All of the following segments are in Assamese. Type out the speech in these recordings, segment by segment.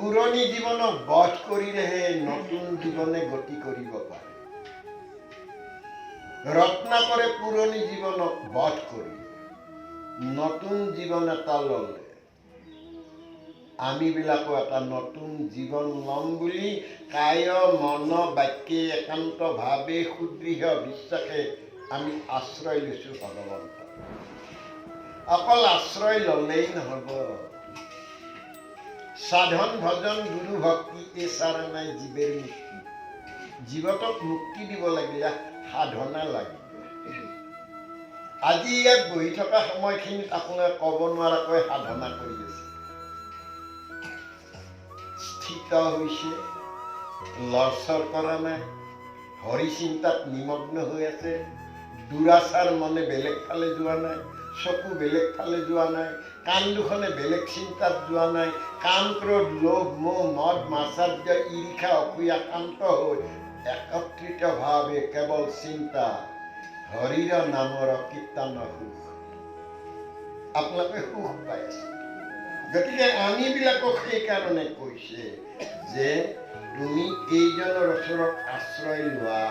পুৰণি জীৱনক বধ কৰিলেহে নতুন জীৱনে গতি কৰিব পাৰে। ৰত্নাকৰে পুৰণি জীৱনক বধ কৰিলে, নতুন জীৱন এটা ল'লে। আমিবিলাকো এটা নতুন জীৱন ল'ম বুলি কায়, মন, বাক্যে একান্ত ভাৱে সুদৃঢ় বিশ্বাসে আমি আশ্ৰয় লৈছোঁ ভগৱন্ত। অকল আশ্ৰয় ল'লেই নহ'ব। সাধন, ভজন, গুৰু ভক্তি এই ছাড়া নাই জীৱেৰ মুক্তি। জীৱতক মুক্তি দিব লাগিলে সাধনা লাগিব। আজি ইয়াত বহি থকা সময়খিনিত আপোনালোকে ক'ব নোৱাৰাকৈ সাধনা কৰি আছে। স্থিত হৈছে, লৰচৰ কৰা নাই, হৰি চিন্তাত নিমগ্ন হৈ আছে। দুৰাচাৰ মনে বেলেগ ফালে যোৱা নাই, চকু বেলেগ ফালে যোৱা নাই, কাণ দুখনে বেলেগ চিন্তাত যোৱা নাই। কাম, ক্ৰোধ, লোভ, মোহ, মদ, মাৎসৰ্য, ঈৰ্ষা, অসূয়া শান্ত হৈ একত্ৰিতভাৱে কেৱল চিন্তা হৰিৰ নামৰ কীৰ্তন সুখ। আপোনালোকে সুখ পাই আছে। গতিকে আমিবিলাকক সেইকাৰণে কৈছে যে তুমি এইজনৰ ওচৰত আশ্ৰয় লোৱা।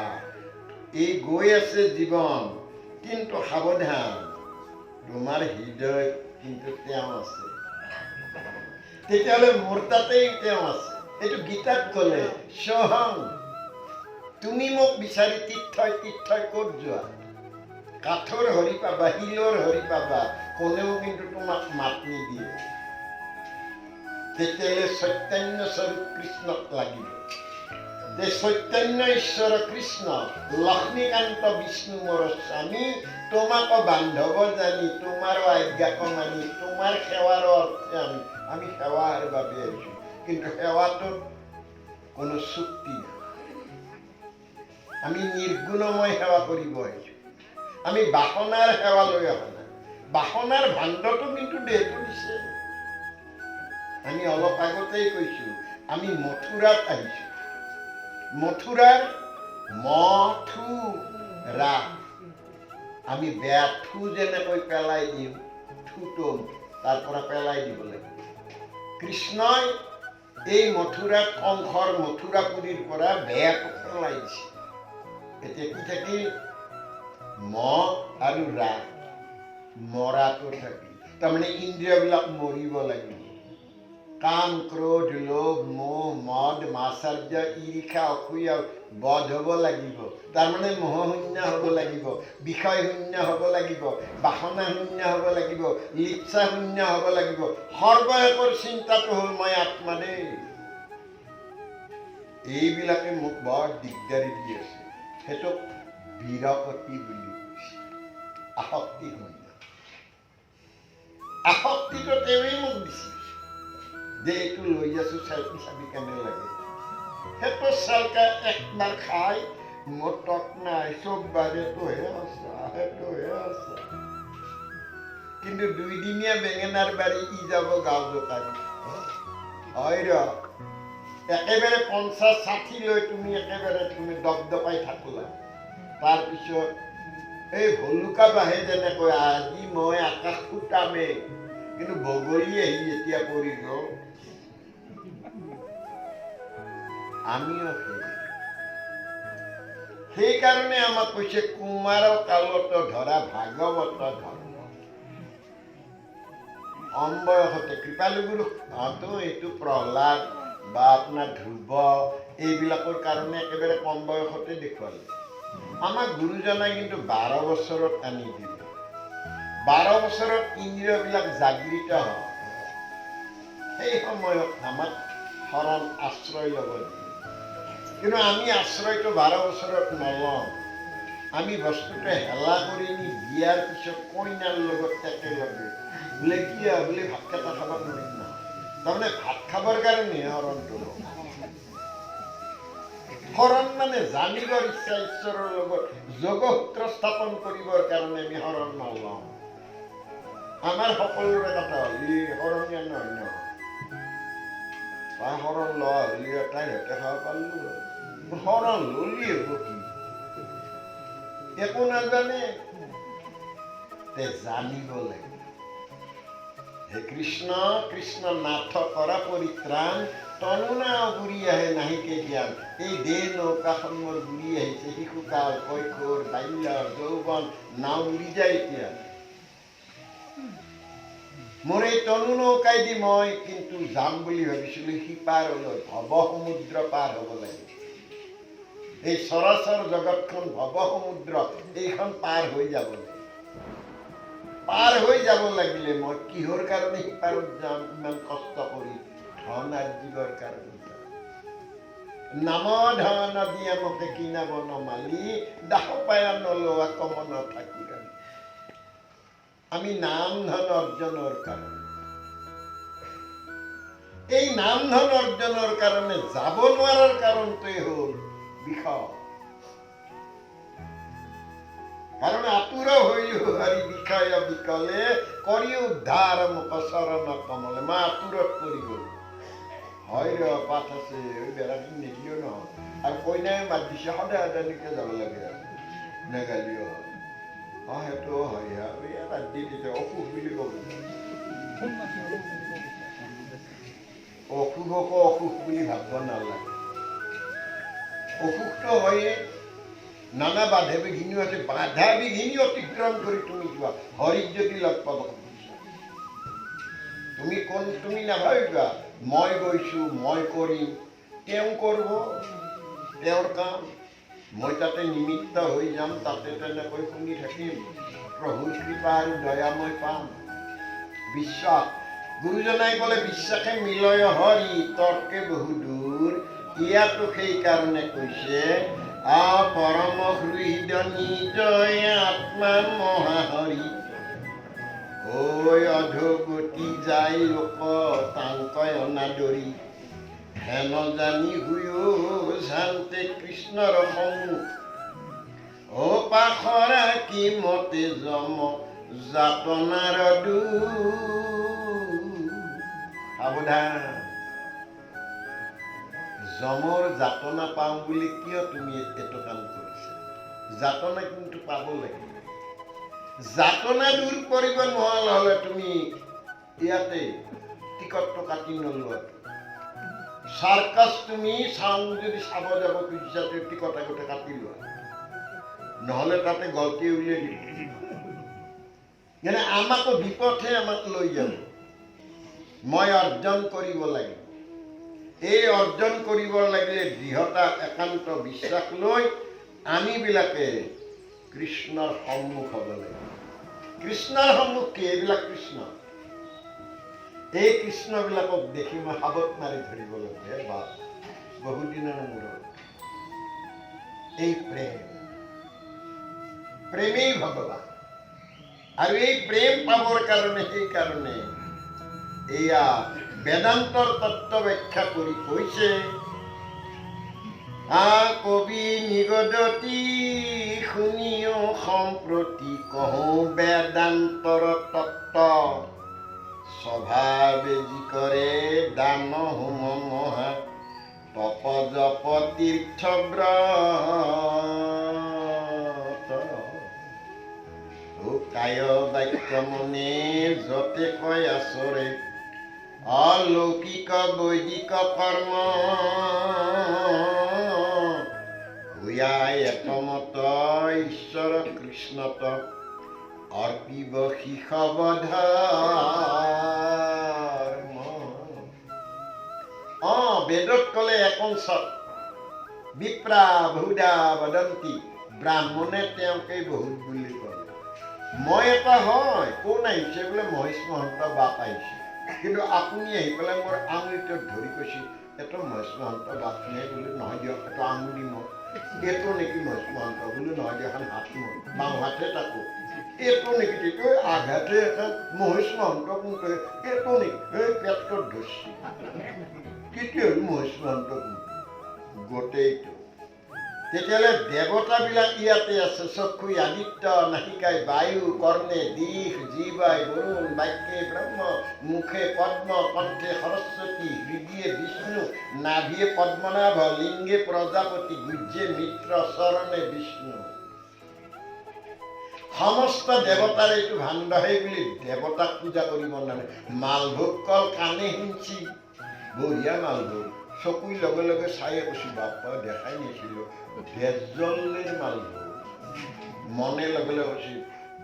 এই গৈ আছে জীৱন, কিন্তু সাৱধান, তোমাৰ হৃদয়ত কিন্তু তেওঁ আছে। তেতিয়াহ'লে মোৰ তাতেই তেওঁ আছে। এইটো গীতাত ক'লে, সোহং। তুমি মোক বিচাৰি তীৰ্থই তীৰ্থই ক'ত যোৱা? কাঠৰ হৰি পাবা, শিলৰ হৰি পাবা, কোনেও কিন্তু তোমাক মাত নিদিয়ে। তেতিয়াহ'লে চৈতন্য স্বৰূপ কৃষ্ণক লাগিব যে চৈতন্য ঈশ্বৰ কৃষ্ণ, লক্ষ্মীকান্ত বিষ্ণু মোৰ স্বামী, তোমাক বান্ধৱ জানি, তোমাৰ আজ্ঞাক মানি, তোমাৰ সেৱাৰ অৰ্থে আমি সেৱাৰ বাবে আহিছোঁ। কিন্তু সেৱাটোত কোনো চুক্তি নাই। আমি নিৰ্গুণময় সেৱা কৰিব আহিছোঁ। আমি বাসনাৰ সেৱা লৈ অহা নাই। বাসনাৰ ভাণ্ডটো কিন্তু দেহটো দিছে। আমি অলপ আগতেই কৈছোঁ, আমি মথুৰাত আহিছোঁ। মথুৰাৰ মথুৰা, আমি বেয়া থু যেনেকৈ পেলাই দিওঁ, থুটো তাৰ পৰা পেলাই দিব লাগিব। কৃষ্ণই এই মথুৰাত কংসৰ মথুৰাপুৰীৰ পৰা বেয়াটো পেলাই দিছে। এতিয়া কি থাকিল? ম আৰু ৰা, মৰাটো থাকিল। তাৰমানে ইন্দ্ৰিয়বিলাক মৰিব লাগিব। কাম, ক্ৰোধ, লোভ, মোহ, মদ, মাৎসৰ্য, ঈৰ্ষা, অসূয়া বধ হ'ব লাগিব। তাৰমানে মোহশূন্য হ'ব লাগিব, বিষয় শূন্য হ'ব লাগিব, বাসনা শূন্য হ'ব লাগিব, লিপ্সা শূন্য হ'ব লাগিব। সৰ্বশেষৰ চিন্তাটো হ'ল মই আত্মা দেই। এইবিলাকে মোক বৰ দিগদাৰি দি আছে। সেইটোক বিৰকতি বুলি কৈছে। আসক্তি শূন্য। আসক্তিটো তেওঁৱেই মোক দিছিল যে এইটো লৈ আছো, চাই চাবি কেনে লাগে। সেইটো চালকা একবাৰ খাই মোৰ তত নাই, চব বাৰেটোহে আছে, সেইটোহে আছে। কিন্তু দুইদিনীয়া বেঙেনাৰ বাৰী ই যাব গাঁও জোকাৰি। হয় ৰ, একেবাৰে 50 60 লৈ তুমি একেবাৰে তুমি দপদপাই থাকলা। তাৰপিছত এই ভলুকা বাঁহে যেনেকৈ আজি মই আকাশ ফুটামেই, কিন্তু বগলী আহি যেতিয়া পৰি গ'ল। আমিও সেইকাৰণে আমাক কৈছে, কুমাৰ কালত ধৰা ভাগৱত ধৰ্ম। কম বয়সতে কৃপালুগুৰু হয়তো এইটো প্ৰহ্লাদ বা আপোনাৰ ধ্ৰুৱ এইবিলাকৰ কাৰণে একেবাৰে কম বয়সতে দেখুৱালে। আমাক গুৰুজনাই কিন্তু 12 বছৰত আনি দিলে। 12 বছৰত ইন্দ্ৰিয়বিলাক জাগৃত হয়। সেই সময়ত আমাক শৰণ আশ্ৰয় ল'ব দিয়ে। কিন্তু আমি আশ্ৰয়টো 12 বছৰত নলওঁ। আমি বস্তুটো হেলা কৰি নি বিয়াৰ পিছত কইনাৰ লগত একেলগে বোলে কি হয় বোলে ভাতকেইটা খাব নোৱাৰিম নহয়। তাৰমানে ভাত খাবৰ কাৰণেহে শৰণটো লওঁ। শৰণ মানে জানিবৰ ইচ্ছা, ঈশ্বৰৰ লগত যোগসূত্ৰ স্থাপন কৰিবৰ কাৰণে আমি শৰণ নলওঁ। আমাৰ সকলোৰে কথা হ'ল ই শৰণীয়া নহয় নহয়। তাই শৰণ লোৱা হ'লে তাইৰ হাতে খাব পাৰিলো হয়। শৰণ ল'লি হ'ব কি? একো নাজানে। তে জানিব লাগিব। হে কৃষ্ণ কৃষ্ণ নাথ কৰা পৰিত্ৰাণ, তনু নাও বুৰি আহে নাহিকে জ্ঞান। এই দেহ নৌকাখন মোৰ বুৰি আহিছে। শিশুকাল, কৈশোৰ, বাল্য, যৌৱন, নাও বুৰি যায়। এতিয়া মোৰ এই তনু নৌকাই দি মই কিন্তু যাম বুলি ভাবিছিলোঁ সিপাৰলৈ, ভৱ সমুদ্ৰ পাৰ হ'ব লাগে। এই চৰাচৰ জগতখন ভৱ সমুদ্ৰ, এইখন পাৰ হৈ যাব লাগে। পাৰ হৈ যাব লাগিলে মই কিহৰ কাৰণে সিপাৰত যাম ইমান কষ্ট কৰি? ধন আৰ্জিবৰ কাৰণে যাম। নাম ধন দিয়া মোকে কিনা বনমালী, দাস পায়া নলোৱা কমন ঠাকুৰাণী। আমি নাম ধন অৰ্জনৰ কাৰণে, এই নাম ধন অৰ্জনৰ কাৰণে যাব নোৱাৰাৰ কাৰণটোৱে হ'ল বিষয়। কাৰণ আতুৰ হইলো হৰি বিষয় বিকলে, কৰি উদ্ধাৰ মোক চৰণ কমলে। মই আতুৰত পৰি গ'লো। হয় ৰ পাঠ আছে, বেড়াখিনি নিদিলেও নহয়। আৰু কইনাই মাত দিছে, সদায় সদায় এনেকৈ যাব লাগে আৰু নেগালিও হয়। অঁ, সেইটো হয়। আৰু এই বাদ দি দিছে, অসুখ বুলি ক'ব। অসুখকো অসুখ বুলি ভাবিব নালাগে। অসুখটো হয়ে, নানা বাধা বিঘিনিও আছে। বাধা বিঘিনি অতিক্ৰম কৰি তুমি যোৱা, হৰিক যদি লগ পাব খুজিছা। তুমি কোন, তুমি নাভাবিবা মই গৈছোঁ, মই কৰিম। তেওঁ কৰিব তেওঁৰ কাম, মই তাতে নিমিত্ত হৈ যাম। তাতে তেনেকৈ শুনি থাকিম, প্ৰভুৰ কৃপা আৰু দয়া মই পাম। বিশ্বাস, গুৰুজনাই ক'লে, বিশ্বাসে মিলয় হৰি, তৰ্কে বহু দূৰ। ইয়াতো সেইকাৰণে কৈছে, আ পৰম হৃদ নিজয় আত্মা মহাহৰি, ঐ অধোগতি যায় লোক তাংকয় অনাদৰি। হেন জানি হুয়ো ঝান্তে কৃষ্ণৰ সম্মুখ, অ পাখৰা কি মতে যম যাতনাৰ দুখ। সাৱধান, যমৰ যাতনা পাওঁ বুলি কিয় তুমি এইটো কাম কৰিছা? যাতনা কিন্তু পাব লাগিব। যাতনা দূৰ কৰিব নোৱাৰা হ'লে তুমি ইয়াতে টিকটটো কাটি নলোৱা। চাৰ্কাছ তুমি চাওঁ যদি চাব যাব খুজিছা, টিকট আগতে কাটি লোৱা, নহ'লে তাতে গলটি উলিয়াই দিব। যেনে আমাকো বিপথে আমাক লৈ যাব। মই অৰ্জন কৰিব লাগিব। এই অৰ্জন কৰিব লাগিলে দৃঢ়তা, একান্ত বিশ্বাস লৈ আমিবিলাকে কৃষ্ণৰ সন্মুখ হ'ব লাগিব। কৃষ্ণৰ সন্মুখ কি? এইবিলাক কৃষ্ণ, এই কৃষ্ণবিলাকক দেখি মই সাবত মাৰি ধৰিব লাগিব। হে বাপ, বহুদিনৰ মূৰত এই প্ৰেম, প্ৰেমেই ভগৱান। আৰু এই প্ৰেম পাবৰ কাৰণে, সেইকাৰণে এয়া বেদান্তৰ তত্ত্ব ব্যাখ্যা কৰি কৈছে, আ কবি নিগদতি শুনিও সম্প্ৰতি কহো বেদান্তৰ তত্ত্ব, স্বভাৱে যি কৰে দান হোম মহা তপ জপ তীৰ্থ ব্ৰত, কায় বাক্য মনে যতে কয় আচৰে অলৌকিক বৈদিক কৰ্ম, হুয়া একমত ঈশ্বৰ কৃষ্ণত অৰ্পিব শিষব ধৰ্ম। অ, বেদত ক'লে একংশত বিপ্ৰা বহুধা বদন্তী, ব্ৰাহ্মণে তেওঁকেই বহুত বুলি ক'লে। মই এটা হয়, কোন আহিছে বোলে? মহেশ মহন্ত বাপ আহিছে। কিন্তু আপুনি আহি পেলাই মোৰ আঙুলিটোত ধৰি কৈছে, এইটো মহেশ মহন্ত বাপ নে? বোলে নহয় দিয়ক, এইটো আঙুলি মোৰ। এইটো নেকি মহেশ মহন্ত? বোলো নহয় দিয়ক, এখন হাত মোৰ, বাওঁ হাতে তাকো। এইটো নেকি? এইটো আঘাতে এখন মহেশ মহন্ত কোনটো? এইটো নেকি? এই পেটটোত ধৰছি। কেতিয়া হ'ল মহেশ মহন্ত কোনটো? গোটেইটো। তেতিয়াহ'লে দেৱতাবিলাক ইয়াতে আছে। চক্ষুই আদিত্য, নাসিকাই বায়ু, কৰ্ণে দিশ, জীৱাই বৰুণ, বাক্যে ব্ৰহ্ম, মুখে পদ্ম, কণ্ঠে সৰস্বতী, হৃদয়ে বিষ্ণু, নাভিয়ে পদ্মনাভ, লিংগে প্ৰজাপতি, গুহ্যে মিত্ৰ, চৰণে বিষ্ণু। সমস্ত দেৱতাৰ এইটো ভাণ্ড, সেই বুলি দেৱতাক পূজা কৰিব নালাগে। মালভোগ কল কাণে শুনছি, বঢ়িয়া মালভোগ। চকুৰ লগে লগে চায়ে কৈছোঁ, বাপ্পা দেখাই নাছিলোঁ, দেজল্লেৰ মালভোগ। মনে লগে লগে কৈছে,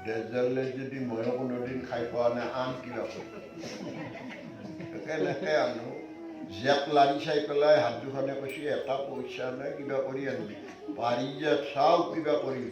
দেজল্লে যদি ময়ো কোনোদিন খাই পোৱা নাই, আন কিবা কৰি কেনেকৈ আনো? জেপ লাৰি চাই পেলাই হাত দুখনে কৈছে, এটা পইচা নাই, কিবা কৰি আনিবি পাৰি যে চাওঁ কিবা কৰি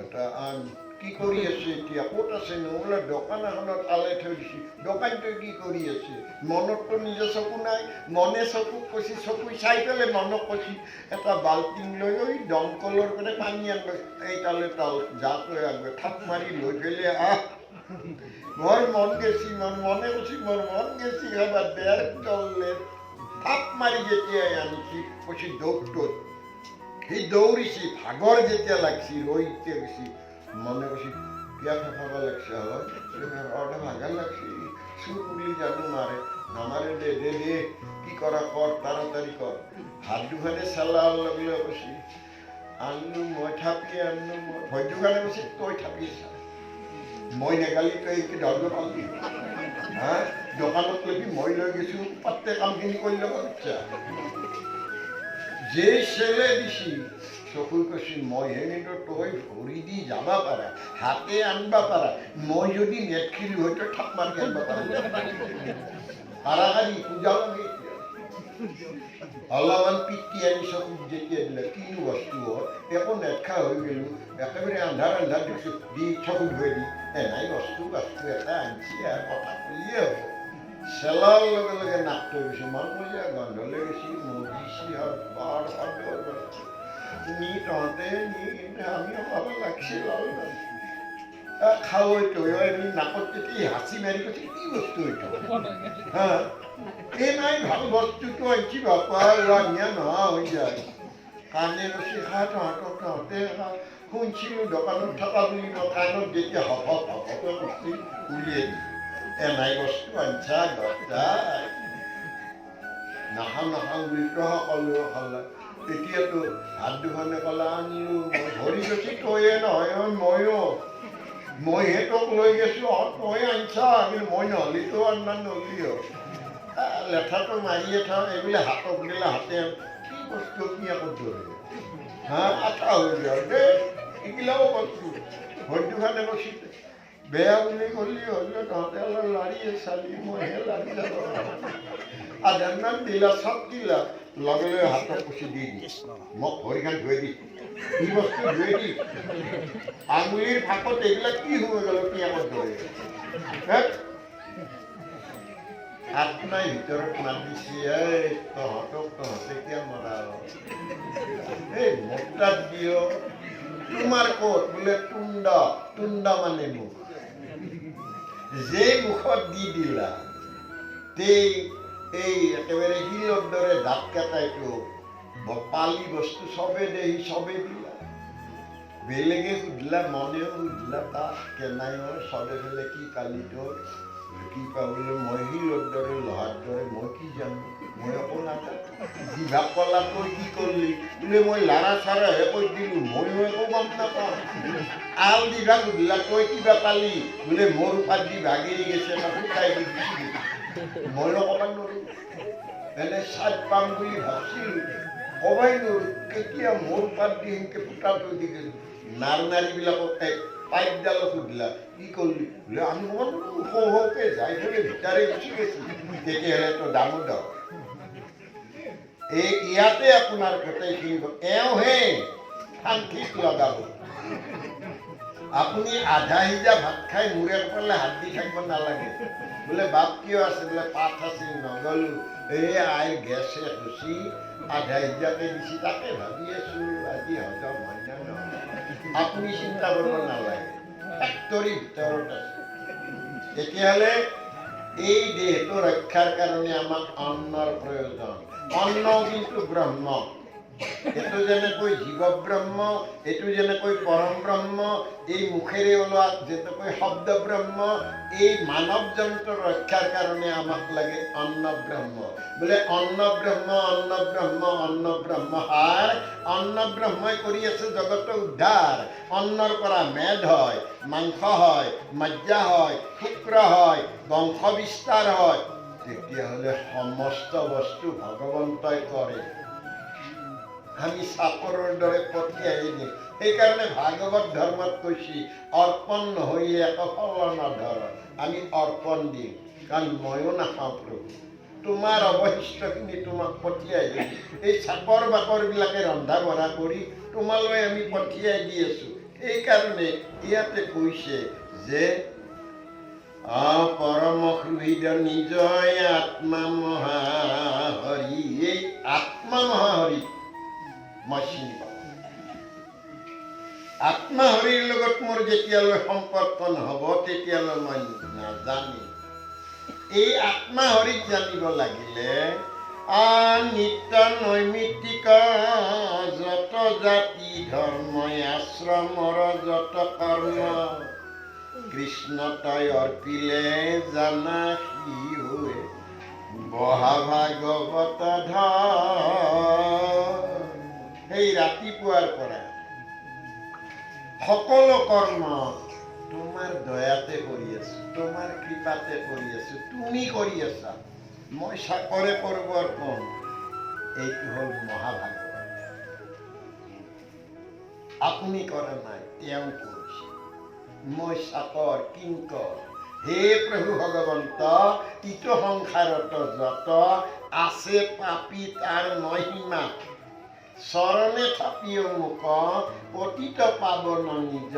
এটা আন। কি কৰি আছে এতিয়া, ক'ত আছে? নহ'লে দোকান এখনত আলাই থৈ দিছি। দোকানটোৱে কি কৰি আছে? মনততো নিজৰ চকু নাই। মনে চকুক কৈছে, চকু চাই পেলাই মনক কৈছে, এটা বাল্টিং লৈ ঐ দমকলৰ পৰা পানী আনিব, এই তালে তাল যা তই আনবে, থাপ মাৰি লৈ পেলাই আহ। মোৰ মন গেছি, মোৰ মনে কৈছি, মোৰ মন গেছি খাবা ডেৰ তলে। থাপ মাৰি যেতিয়াই আনিছি, কৈছি দৌৰটোত সি দৌৰিছি, ভাগৰ যেতিয়া লাগছি ৰৈতে গৈছি। মনে কৈছি, কিয় ফেফাব লাগছে হয়, ফেফাওঁতে ভাগৰ লাগছি, চুৰ বুলি জানো মাৰে নামাৰে, দে দে দে, কি কৰা কৰ, তাড়াতাড়ি কৰ। হাত দুখনে চেলাৰ লগে লগে কৈছি, আনলো মই, থাপি আনলো মই। ভৰি দুখনে কৈছি, তই থাপি চা, মই নেগালি তই কি ধৰিব পাৰলি হা? দোকানত লাগি মই লৈ গৈছোঁ, পাতে কামখিনি কৰি ল'ব ইচ্ছা। যে চেলে দিছি, চকুৰ কৈছি, মইহে কিন্তু তই ভৰি দি যাবা পাৰা, হাতে আনবা পাৰা, মই যদি নেটখিলো হয়তো থাপ মাৰি আনবা পাৰা। হাৰাহাৰি পূজা লাগে এতিয়া। অলপমান পিটি আনি চকুত যেতিয়া দিলে, কিনো বস্তু হয়, একো নেদখা হৈ গ'লো, একেবাৰে আন্ধাৰ আন্ধাৰ দেখিছোঁ। দি চকু ধুৱাই দি এনাই বস্তু বস্তু এটা আনছি আৰু কথা ক'লিয়ে হ'ব। চেলাৰ লগে লগে নাকটো গৈছে, মন মজা গন্ধলৈ গৈছি, মজিছি বৰ সদৰ বস্তু নি তহঁতে নি, কিন্তু আমিও খাব লাগছিল অলপমান। খাৱৈ তই আমি নাকত তেতিয়া হাঁচি মাৰি কৈছে, কি বস্তু এইটো হা? এই নাই ভাল বস্তুটো আনছি বাপা, ৰাঙিয়া নোহোৱা হৈ যায়। কাণে কৈছে, খা তহঁতক, তহঁতে খা। শুনছিলোঁ দোকানত থকা বুলি, মই কাণত যেতিয়া হপ হপ হপ হপ কৰিছি, উলিয়াই দি এনাই বস্তু আনছা গদাই, নাখাওঁ নাখাওঁ বুলিতো সকলোৱে খালে। এতিয়াতো হাত দুখনে ক'লা, আনিলোঁ মই। ভৰি গৈছি, তয়ে নহয় ময়ো, মইহে তোক লৈ গৈছোঁ, অ তই আনছা, কিন্তু মই নহ'লেতো আনবা নললি। লেঠাটো মাৰিয়ে থওঁ। এইবিলাক হাতক দিলে হাতে কি বস্তু কি আকৌ ধৰে হা, আঠা হৈ যায় দেই এইবিলাকো বস্তু। ভৰি দুখনে কৈছে, বেয়া বুলি ক'লি হ'লেও তহঁতে অলপ লাৰিয়ে চালি, মইহে লাৰি যাব। আধাৰমান দিলা, চব দিলা, লগে লগে হাতত কুচি দি দি মোক ভৰিখন ধুৱাই দি, কি বস্তু ধুৱাই দি, আঙুলিৰ ফাঁকত এইবিলাক কি সোমাই গ'ল কি আগত ধৰে হে? আত্মাই ভিতৰত মাতিছে, এই তহঁতক তহঁতে কিয় মৰা, এই মোৰ তাত দিয়। তোমাৰ ক'ত? বোলে তুণ্ড। তুণ্ড মানে মুখ। যে মুখত দি দিলা, তেই এই একেবাৰে শিলৰ দৰে দাঁত কেইটাইতো পালি বস্তু চবে দেহি চবে দিলা। বেলেগে সুধিলা, মনেও সুধিলা তাক, কেনাই চবে ফেলে কি পালি তোৰ, কি পাবলৈ, মই শিলৰ দৰে লোহাৰ দৰে, মই কি জানো, মই একো নাজানো। জিভাক কলা, তই কি কৰিলি? বোলে মই লাৰা চাৰাহে কৈ দিলোঁ, ময়ো একো গম নাপাওঁ। আল জিভাক সুধিলা, তই কিবা পালি? বোলে মোৰ উপাধি ভাগিৰি গৈছে, মই ফুটাই দি দিছিলোঁ, ময়ো ক'ব নোৱাৰোঁ। এনে চাদ পাম বুলি ভাবছিলোঁ, ক'বাই নোৱাৰোঁ, কেতিয়া মোৰ পাত দি সেনেকৈ ফুটাটো দি গৈছোঁ। নাৰ নাৰীবিলাকক এই পাইপডালক সুধিলা, কি কৰিলি? বোলে আমি ক'ব নোৱাৰোঁ, সৌ সৌকে যাই পেলাই ভিতৰে গুচি গৈছি। তেতিয়াহ'লেতো দামোদৰ এই ইয়াতে আপোনাৰ গোটেইখিনি এওঁহে ফান্থিত লগাব। আপুনি আধা সিজা ভাত খাই মূৰে কপালে হাত দি থাকিব নালাগে। বোলে বাপ কিয় আছে? বোলে পাঠ আছিল নগ'লো, এই আইৰ গেছে খুচি আধা সিজাকে দিছি, তাকে ভাবি আছোঁ আজি হজম হয় নে নহয়। আপুনি চিন্তা কৰিব নালাগে, ফেক্টৰীৰ ভিতৰত আছে। তেতিয়াহ'লে এই দেহটো ৰক্ষাৰ কাৰণে আমাক অন্নৰ প্ৰয়োজন। অন্ন কিন্তু ব্ৰহ্ম। এইটো যেনেকৈ জীৱ ব্ৰহ্ম, এইটো যেনেকৈ পৰম ব্ৰহ্ম, এই মুখেৰে ওলোৱা যেনেকৈ শব্দ ব্ৰহ্ম, এই মানৱ যন্ত্ৰ ৰক্ষাৰ কাৰণে আমাক লাগে অন্ন ব্ৰহ্ম। বোলে অন্ন ব্ৰহ্ম, অন্ন ব্ৰহ্ম, অন্ন ব্ৰহ্ম সাৰ, অন্ন ব্ৰহ্মই কৰি আছে জগত উদ্ধাৰ। অন্নৰ পৰা মেদ হয়, মাংস হয়, মজ্জা হয়, শুক্ৰ হয়, বংশ বিস্তাৰ হয়। তেতিয়াহ'লে সমস্ত বস্তু ভগৱন্তই কৰে, আমি চাকৰৰ দৰে পঠিয়াই দিম। সেইকাৰণে ভাগৱত ধৰ্মত কৈছি, অৰ্পণ নহৈলে একো ফল নধৰ। আমি অৰ্পণ দিম, কাৰণ ময়ো নাখাওঁ প্ৰভু, তোমাৰ অৱশিষ্টখিনি তোমাক পঠিয়াই দিম। এই চাকৰ বাকৰবিলাকে ৰন্ধা বঢ়া কৰি তোমালৈ আমি পঠিয়াই দি আছোঁ। সেইকাৰণে ইয়াতে কৈছে যে পৰম সুহৃদ নিজয় আত্মা মহাহৰি। এই আত্মা মহাহৰি মই চিনি পাওঁ। আত্মা হৰিৰ লগত মোৰ যেতিয়ালৈ সম্পৰ্ক নহ'ব, তেতিয়ালৈ মই নাজানিম। এই আত্মা হৰিক জানিব লাগিলে নিত্য নৈমিত্তিক যত জাতি ধৰ্ম, আশ্ৰমৰ যত কৰ্ম, কৃষ্ণ তই অৰ্পিলে জানা সি হৈ মহাভাগৱত ধৰ্ম। সেই ৰাতিপুৱাৰ পৰা সকলো কৰ্ম তোমাৰ দয়াতে কৰি আছো, তোমাৰ কৃপাতে কৰি আছো, তুমি কৰি আছা, মই চাকৰে কৰিব কোন? এইটো হ'ল মহাভাগৱত। আপুনি কৰা নাই, তেওঁ কৰিছে, মই চাকৰ কিংকৰ। হে প্ৰভু ভগৱন্ত, ইটো সংসাৰত যত আছে পাপী তাৰ মহিমা, চৰণে থাপিও মোক পতিত পাৱন নিজ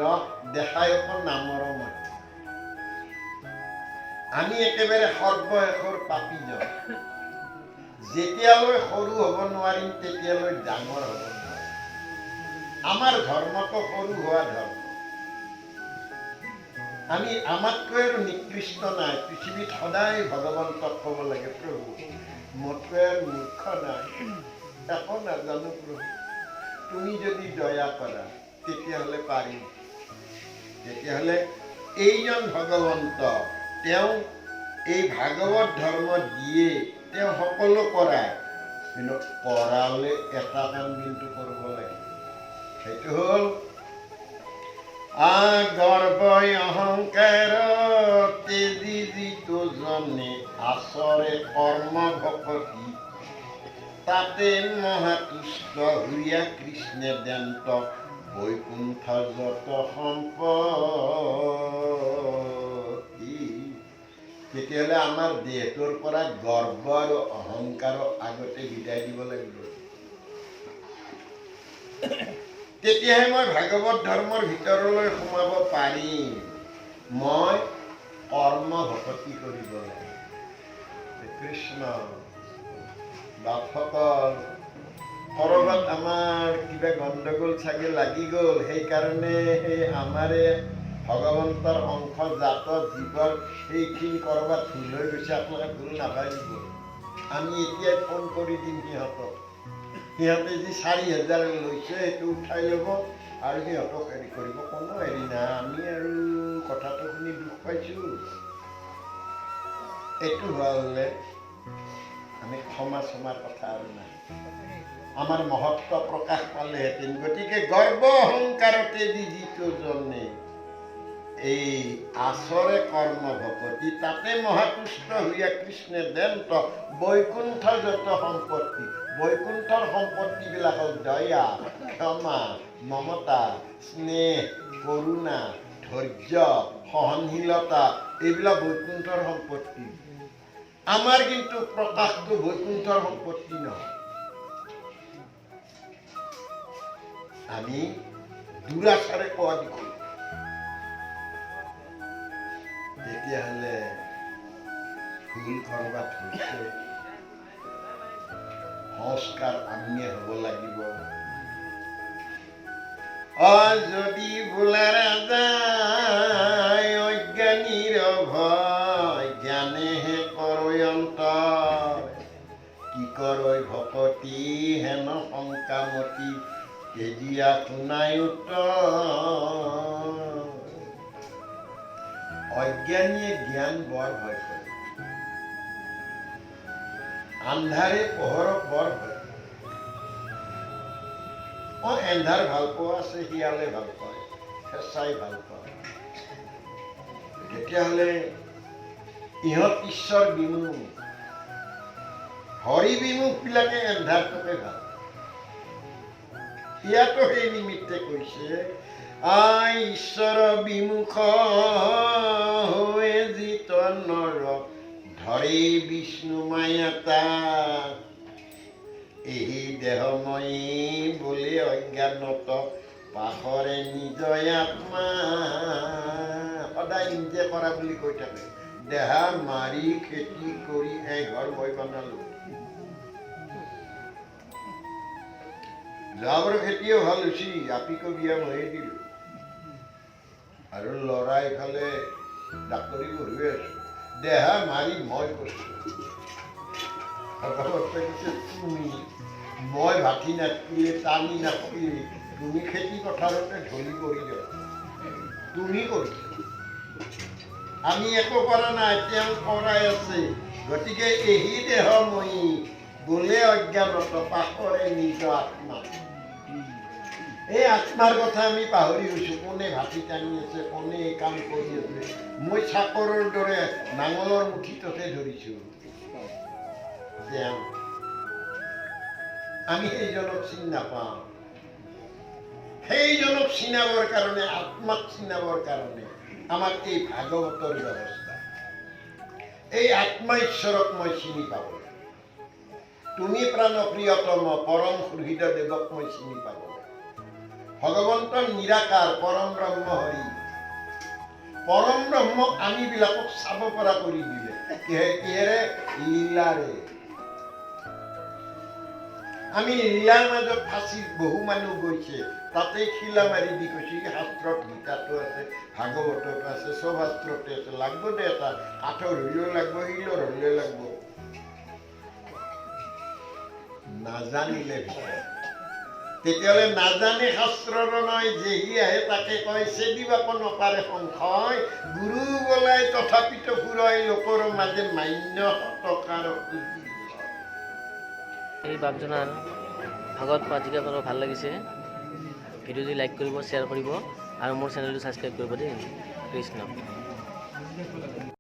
দেখায়ক নামৰ মহিমা। আমি একেবাৰে সৰ্বশেষৰ পাপীজন। যেতিয়ালৈ সৰু হ'ব নোৱাৰিম, তেতিয়ালৈ ডাঙৰ হ'ব নোৱাৰিম। আমাৰ ধৰ্মটো সৰু হোৱা ধৰ্ম। আমি আমাতকৈ আৰু নিকৃষ্ট নাই পৃথিৱীত। সদায় ভগৱন্তক ক'ব লাগে, প্ৰভু, মোতকৈ আৰু মূৰ্খ নাই, একো নাজানো প্ৰভু, তুমি যদি দয়া কৰা তেতিয়াহ'লে পাৰিম। তেতিয়াহ'লে এইজন ভগৱন্ত, তেওঁ এই ভাগৱত ধৰ্ম দিয়ে, তেওঁ সকলো কৰায়। কিন্তু কৰালে এটা কাম কিন্তু কৰিব লাগে, সেইটো হ'ল গৰ্ব অহংকাৰ তেজি যিটো জনে আচৰে কৰ্ম ভকতি, তাতে মহাতুষ্ট হুইয়া কৃষ্ণে দেন্ত বৈকুণ্ঠ যত সম্পত্তি। তেতিয়াহ'লে আমাৰ দেহটোৰ পৰা গৰ্ব আৰু অহংকাৰক আগতে বিদায় দিব লাগিব, তেতিয়াহে মই ভাগৱত ধৰ্মৰ ভিতৰলৈ সোমাব পাৰিম। মই কৰ্ম ভকতি কৰিব লাগিব। কৃষ্ণ বাপসকল, ক'ৰবাত আমাৰ কিবা গণ্ডগোল চাগে লাগি গ'ল, সেইকাৰণে সেই আমাৰে ভগৱন্তৰ অংশ জাত জীৱৰ সেইখিনি ক'ৰবাত ভুল হৈ গৈছে। আপোনালোকে ভুল নাভাবিব, আমি এতিয়াই ফোন কৰি দিম সিহঁতক। সিহঁতে যি 4000 লৈছে, সেইটো উঠাই ল'ব আৰু সিহঁতক হেৰি কৰিব, কোনো হেৰি নাই। আমি আৰু কথাটো শুনি দুখ পাইছোঁ। এইটো হোৱা হ'লে আমি ক্ষমা চমাৰ কথা আৰু নাই, আমাৰ মহত্ব প্ৰকাশ পালেহেঁতেন। গতিকে গৰ্ব অহংকাৰতে যি যিটো জনে এই আচৰে কৰ্ম ভকতি, তাতে মহাতুষ্ট হইয়া কৃষ্ণে দেন্ত বৈকুণ্ঠ যত সম্পত্তি। বৈকুণ্ঠৰ সম্পত্তিবিলাক হ'ল দয়া, ক্ষমা, মমতা, স্নেহ, কৰুণা, ধৈৰ্য, সহনশীলতা, এইবিলাক বৈকুণ্ঠৰ সম্পত্তি। আমাৰ কিন্তু প্ৰকাশটো বৈকুণ্ঠৰ সম্পত্তি নহয়। আমি দুৰাচাৰে কোৱা দেখোঁ। তেতিয়াহ'লে ভুল কৰবাত হৈছে, সংস্কাৰ আমিয়ে হ'ব লাগিব। যদি বোলা ৰাজা অজ্ঞানীৰ ভয়, জ্ঞানেহে কৰৈ অন্তৰ, কি কৰৈ ভকতি। ভকতি হেন শংকামতি তেজিয়া শুনায়ুত। অজ্ঞানীয়ে জ্ঞান বৰ ভয় কৰে, আন্ধাৰে পোহৰক বৰ ভয় কৰে। এন্ধাৰ ভাল পোৱা আছে, শিয়ালে ভাল পায়, ফেঁচাই ভাল পায়। তেতিয়াহ'লে ইহঁত ঈশ্বৰ বিমুখ, হৰি বিমুখবিলাকে এন্ধাৰটোকে ভাল। ইয়াতো সেই নিমিত্তে কৈছে, আই ঈশ্বৰ বিমুখ হৈ জিত নৰ ধৰে বিষ্ণু মায়া তাক, এহি দেহময়ী বুলি অজ্ঞানত পাখৰে নিজ আত্মা। সদায় নিজে কৰা বুলি কৈ থাকে। দেহা মাৰি খেতি কৰি এই ঘৰ মই বনালো। যোৱাবাৰ খেতিও ভাল হৈছে, আপিকো বিয়া ময়ে দিলোঁ, আৰু ল'ৰা ইফালে ডাক্তৰী পঢ়িয়ে আছো। দেহা মাৰি মই কৰিছোঁ। ভগৱন্তে কৈছে, তুমি মই ভাটি নাথাকিলে, টানি নাথাকিলে তুমি খেতি পথাৰতে ঢলি পৰি যাবা। তুমি কৰিছা, আমি একো কৰা নাই, তেওঁ কৰাই আছে। গতিকে এহি দেহময়ী বোলে অজ্ঞানত পাখৰে নিজ আত্মা। এই আত্মাৰ কথা আমি পাহৰি গৈছোঁ। কোনে ভাটি টানি আছে, কোনে এই কাম কৰি আছে। মই চাকৰৰ দৰে নাঙলৰ মুঠিটোতে ধৰিছোঁ তেওঁ। আমি সেইজনক চিনি নাপাওঁ। সেইজনক চিনাবৰ কাৰণে, আত্মাক চিনাবৰ কাৰণে আমাক এই ভাগৱতৰ ব্যৱস্থা। এই আত্মা ঈশ্বৰক মই চিনি পাব লাগে। তুমি প্ৰাণ প্ৰিয়তম পৰম সুহৃদ দেৱক মই চিনি পাব লাগে। ভগৱন্ত নিৰাকাৰ পৰম ব্ৰহ্ম হৰি। পৰম ব্ৰহ্মক আমিবিলাকক চাব পৰা কৰি দিলে। কিহেৰে? লীলাৰে। আমি লীলাৰ মাজত ফাঁচি বহু মানুহ গৈছে, তাতে খিলা মাৰি দি কৈছে, শাস্ত্ৰত গীতাতো আছে, ভাগৱততো আছে, চব শাস্ত্ৰতে আছে, লাগব দে এটা, কাঠৰ হ'লেও লাগব, শিলৰ হ'লেও লাগব। নাজানিলে তেতিয়াহ'লে নাজানে শাস্ত্ৰৰ নয়, যেহি আহে তাকে কয়, চেদিবাক নপাৰে সংশয়, গুৰু বোলাই তথাপিতো ফুৰয় লোকৰ মাজে মান্য শতকাৰ। এই বাপজনাৰ ভাগৱত পাঠ জিকা ভাল লাগিছে। ভিডিঅ'টো লাইক কৰিব, শ্বেয়াৰ কৰিব আৰু মোৰ চেনেলটো ছাবস্ক্ৰাইব কৰিব দেই। কৃষ্ণ।